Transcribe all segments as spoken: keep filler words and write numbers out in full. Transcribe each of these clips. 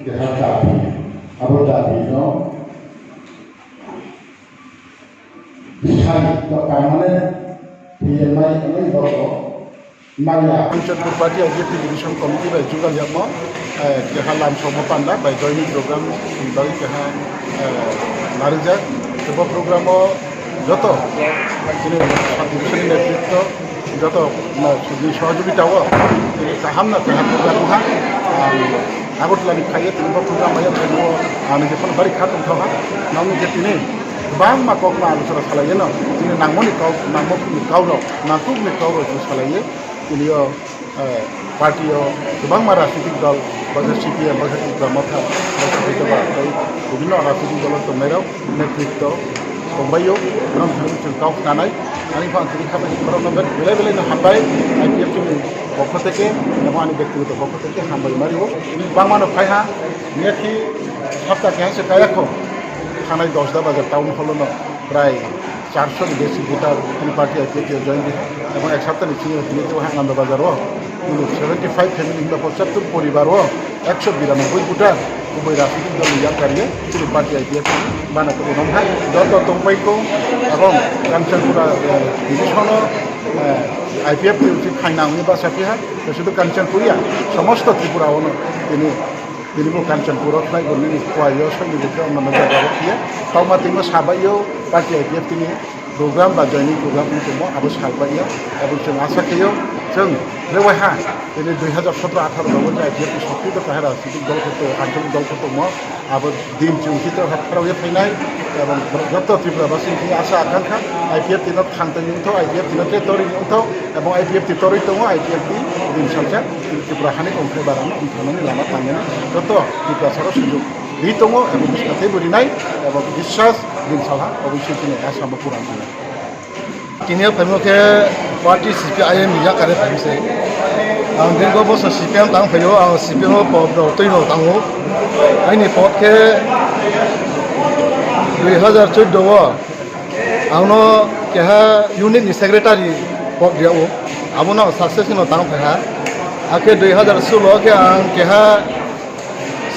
Keha dabi, abo dabi no bwsai to permanent P M I wngwi borok maya. Kanchanpur Party Executive Division Committee bai jugal yamo, eh, keha lam somo panda bai joining program ni bagwi keha, eh, narijak. Bo program o joto chini subdivision ni netritwo joto no sujui sohojogita o tini kaham no kaham program ha. Ang Agartala ni phaiye tini bo program bai ang ani jephano bari kha tongthok ha. Nang je tini kwbangma kok ma aluchara salaiye no. Tini nangmoni kok, nangmoni kok rok, nangkukni kok rok salaiye. Tini o, eh, party o kwbangma rajnitik dol, bagwi C P M, bagwi Tipra Motha, bagwi Tipra tei bibhinno rajnitik dolo tongnairok netritwo tongbaio, bono thangwi chwng kok khnanai. Ani phan tini khabai borokno belai belai no hambai, I P F T ni pokho theke, ebo ani bektigoto pokho theke hambai mario. Bangmano phaiha, nekhi sapta keha se kaya kho, thanai Dosda Bazar town hall no prai charso ni besi voter ani party I P F T o join di, ebong ek sapta ni simi tini khe Ananda Bazar o seventy five family himba pochattor poribar o ekso biranoboi voter kubui rajnitik dol ni yakarwi chini party I P F T bana khe unom hai joto tongpai kho, ebong Kanchanpura, eh, division o, eh, I P F T uchi khaina wngwi basa phiha, to sudu Kanchanpur ya, somosto Tripura o no tini Tini bo Kanchanpur o khlai bo nini kuaio songni bwkha mano jaga o phiya. Tongma tongma sabai o party I P F T ni program ba joining program wng tongmo abo salbai ya. Abo chwng asa khaio chwng rewai ha tini dui hazar sotro atharo bago je I P F T sokti to kahara sidi dol khe to anchalik dol khe tongmo abo din chwng chito ha pharao ya phainai. Abo joto Tripura basi ni asa akangkha I P F T no khang tong wngtho, I P F T no tei torwi wngtho, abo I P F T torwi tongo, I P F T din salsa. Tripura hani ongkhai barani ongkhaimani lama tangnani joto Tiprasaro sujuk ri tongo, abo bwskango teibo rinai, abo biswas din salha, obo se chini Assam o puran tongo. Tini o phaimo khe party C P I M ni yakare phaimse. Ang dingko boso C P M tang phaio, ang C P M o pok rok twi rok tango. Aini pok khe dui hazar chuddo o Ang no keha unit ni secretary pok dia o, abo no success no tang phai ha. Akhe dui hazar solo khe ang keha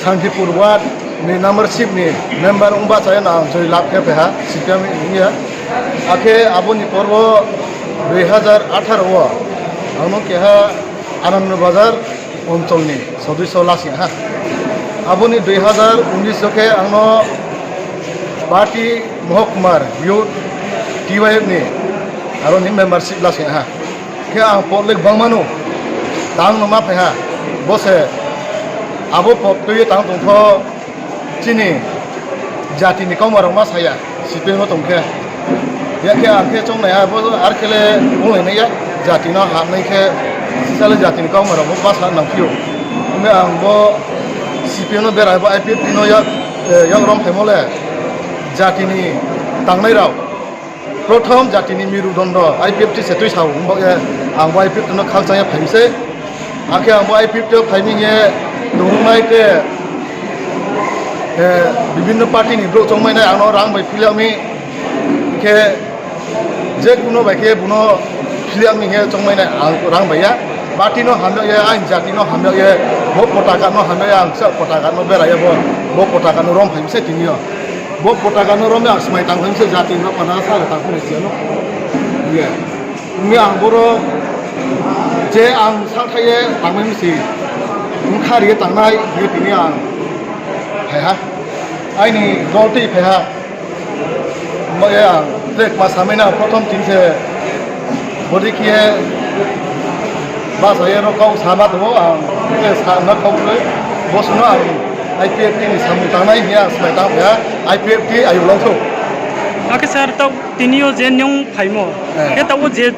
Santipur ward ni membership ni member wng bachai no ang joy lab khe phai ha C P M ni ya. Akhe abo ni porbo dui hazar atharo o ang no keha Anand Bazar Oncholni sodisyo lasing ha. Aboni dui hazar unis o khe angno party Mohokkumar Youth T Y F ni aroni membership lasing ha. Khe ang pot le bangmano tangno ma phai ha. Bose abo pot twi tang tongkho. Chini jatini kauma rok ma saya, C P M o tong khe. Ya khe ang khe chong nai ha, bo ar khe le ong lai nai ya, jatino hamnai khe, sisa le jatini kauma rok bo basa nang phio. Hwnwi ang bo C P M no berai bo I P F T no yak, eh, yak rom phaimo le, jatini tangnai rok. Prothom jatini mirudondo I P F T se twi sao, wngbo khe ang bo I P F T no khakchangya phaimse. Akhe ang bo I P F T o phaiming ye nungnai te, eh, bibinno party ni borok chongmai nai ano rang bai philami khe je kuno bai khe buno philami khe chongmai nai ang rang bai ya. Party no hamya ye, ang jati no hamya ye, bo potaka no hamya ye, ang sa potaka no berai ye bo, bo potaka no rom phaimse tini yo. Bo potaka no romwi ang swmai tang khe se jati no pana sa le tang khe siya no. Ye. Wngwi ang boro je ang sa thai ye tang mani si. Wngkha ri ye tang nai ye tini ang. Phai ha. Aini dol twi phai ha. Mo ye ang trek ma samai na prothom tin se Bodi khe basa ye no kok sama tongo ang, khe sama kok le bosno ang I P F T ni samung tangnai hiya swmai tang ya I P F T ayu long thok. Akhe sir, tok tini o je nyong phaimo, eh, khe tok o je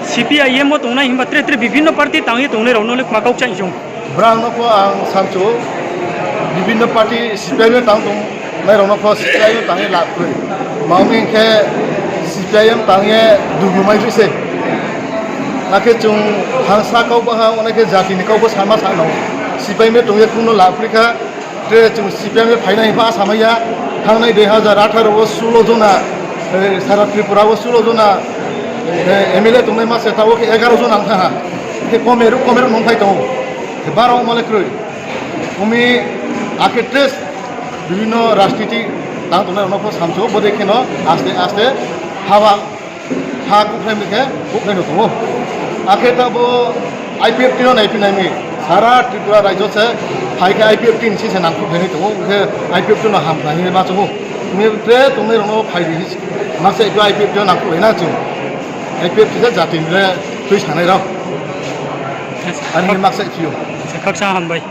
C P I M o tongnai himba tre tre bibhinno party tangwi tongnai rok no le ma kok chang chung. Brang no pho ang samchu bibhinno party C P I M tang tong nai rok no pho C P I M tang ye lab kwrwi. Mao wngkhe C P I M tang ye dugu mai se. Akhe chung hangsa kok bo ha onai khe jati ni kok bo sama sa no. C P I M tong ye kuno lab kwrwi kha. Tre chung C P I M phainai pha samaya. Thangnai dui hazar atharo o sulo jona, eh, sara Tripura o sulo jona, eh, M L A tongnai ma se ta o khe egaro jona wngkha ha. Khe komeru komeru nong phai tongo. Khe baro mole kwrwi. Umi akhe tres bibhinno rajniti tang tongnai rokno pho samsio, bodei kheno aste aste haba ha kuphraimani khe kuphraino tongo. Akhe ta bo I P F T no naiphi naimi sara Tripura rajyo se hai khe I P F T ni sise nangkuk khainai tongo, hwnkhe I P F T no ham khlainai ma chungo. Umi tre tongnai rokno phai di, maksa I P F T no nangkuk laina chung. I P F T se jati ni le twi sanai rok. Ani maksa I P F T. Khaksa hambai.